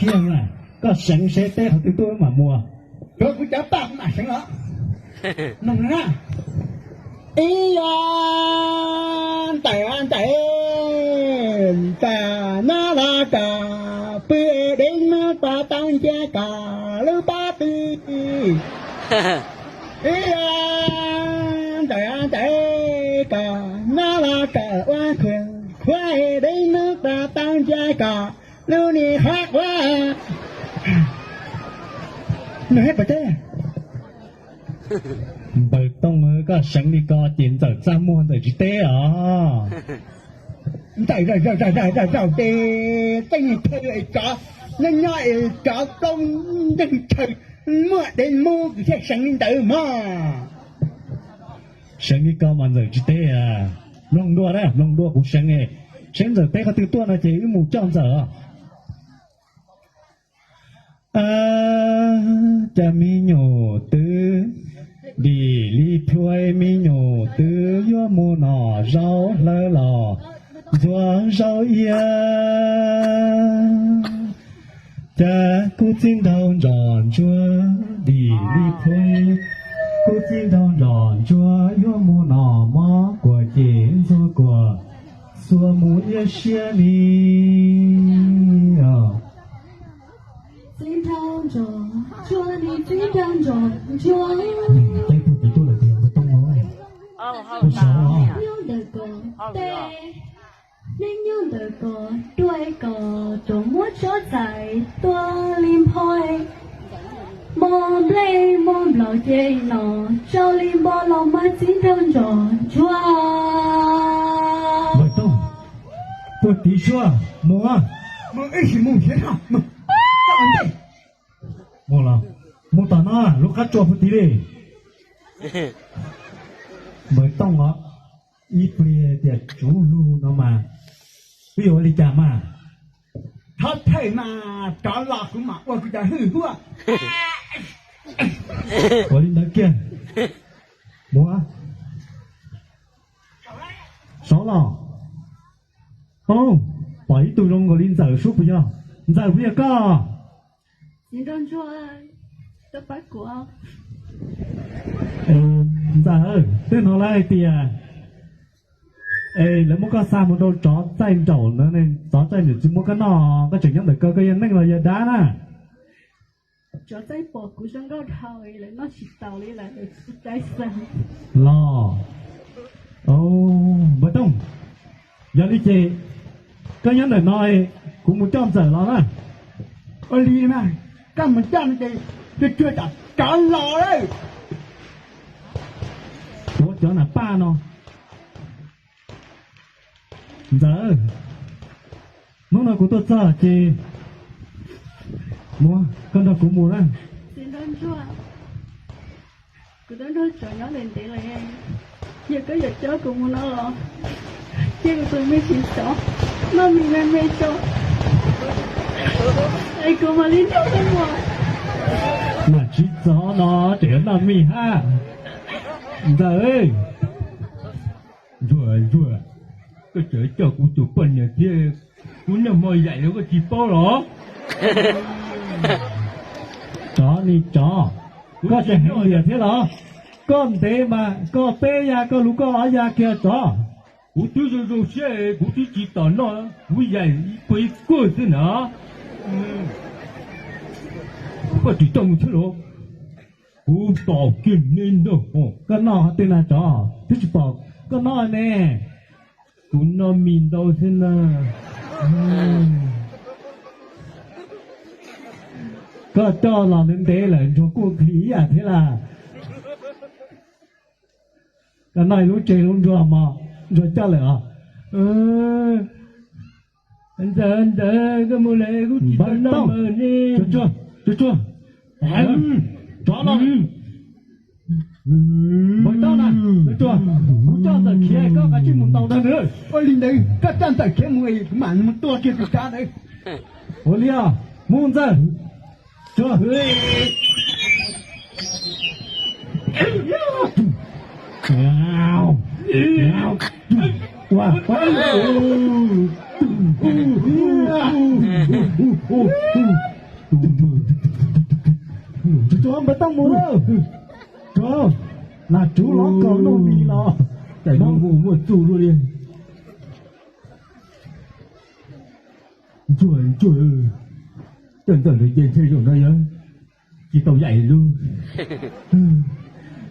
Tiag mas, koj seev seb teb qhov twg tuaj mam mus. Rau kuv cov paj kuv mam seev los. Noog na. Ib yam ntawm ntawm, ntawm no los kom pw dev nub pas tau nce kom lub pob tw. Ib yam ntawm ntawm, kom no los kom ua khuam khuav dev nub pas tau nce kom lub ni qhov quav. Nws hais pas teb. Npawg Tooj, koj seev li ko ces Ntxawm txaj muag Ntxawm tsis teb os. Ntxawm zaum zaum zaum zaum zaum ces tej niag chaw es cov nyob nyob es cov plaub nteeg chaw muaj dev mub kws thiaj seev li ntawd mog. Seev li ko mas Ntxawm tsis teb. Mloog dua na, mloog dua kuv seev, seev Ntxawm teb qhov twg tuaj no ces wb mus coj Ntxawm os. Cas me nyuam twb dim li plhuav, me nyuam twb yuav mus noj zaub hlawv los ntxuav zaub iab. Cas kuv txiv nraug ntsos ntsuag dim li plhuav, kuv txiv nraug ntsos ntsuag yuav mus noj mov kuam ces ntxuag kuam xuas mus iab siab li. Txiv nraug ntsos ntsuag, txiv nraug ntsos ntsuag, teb puag tim tuaj lawm tiag, Npawg Tooj os. Puag saud os. Nyob ntawm ko tej, neb nyob ntawm ko tuaj ko, tuaj muab tsob txhais tuaj li nphoo, muaj nplej muaj nplaum ces no tsau li npo los mas txiv nraug ntsos ntsuag. Npawg Tooj, puag tid suab mus, mus ib sim mus thiab no, mus, mus los, mus tom no lub qab tsua puag tid li. Npawg Tooj os, ib pliag tias tsuv lug no mas, wb yuav ua li cas mas? Thov thawj mas rov los kuv mam ua kuv cov hwj huaj. Ua li ntawd kiag. Mus. Saud los. Au, pom ib tug zoo nkaus li Ntxawm sub puas yog? Ntxawm puas yog koj? Ntxawm, twb hnov lawv hais tias, es lawv muab koj xa mus rau tsov txaij nraum ntawd, tsov txaij nraum tsis muab koj noj, koj tseem nyob ntawm ko, koj yog neeg los yog dab na? Tsov txaij pom kuv zoo nkauj dhau, lawv noj tsis taus li lawm, lawv tsis txaij xa. Los, Npawg Tooj, yog li ces koj nyob ntawm no, kuv mus coj Ntxawm los na. Ua li mas, koj mus coj no ces tsuag tsuag tsov los lawm. Ua cov nas paj no. Ntxawm, hnub no kuv tuaj txog ces mus, koj nrog kuv mus na. Kuv twb nrog tsov nyob ntev ntev lawm, yog koj yuav coj kuv mus no los cia kuv tus me txiv tsov noj mis me me tso, es kuv mam li nrog koj mus. Mas txiv tsov no tseem yuav noj mis hab. Ntxawm, ntsuag ntsuag, koj tseem coj kuv tus poj niam thiab kuv noj hmo yaim los koj tsis paub los? Tsov ni tsov, koj tseem heev lias thiab los? Koj ntev mas koj peb ya, koj lus koj ob ya kiag tsov. Kuv twb zoo zoo siab, kuv twb tsis tom noj, kuv yaim ib puag ib kuag xwb na. Koj tsis coj mus thiab los? Kuv pom kiag neb ntag. Koj noj qhov twg na tsov, twb tsis pom koj noj ne. Kuv noj mis ntau thiab na. Koj coj los ntev ntev lawm ntsuag kuj hli ib yam thiab las. Koj noj ib lub tseg lub ntsuag mos, ntsuag coj lawm os. Ntxawm, ntxawm, koj mus lawm kuv tsis tau noj mas ne. Tsuag, tsuag, tsov no. Npawg Tooj na, kuv coj Ntxawm khiav, koj kav tsij mus ntaus ntag. Ua li ntawd koj coj Ntxawm khiav mus, kuv mam mus tua kiag tus tsov ntawd. Ua li os, mus Ntxawm. Tsuag. Tsuav, npawg Tooj mus lawm. Tsuav, lam tsuv los kom nuj mis los. Cais no mus muaj txuj luaj li. Ntsuag, ntsuag, coj ntawm lawv ces ntshe zaum no yog tsis tau yaim lub.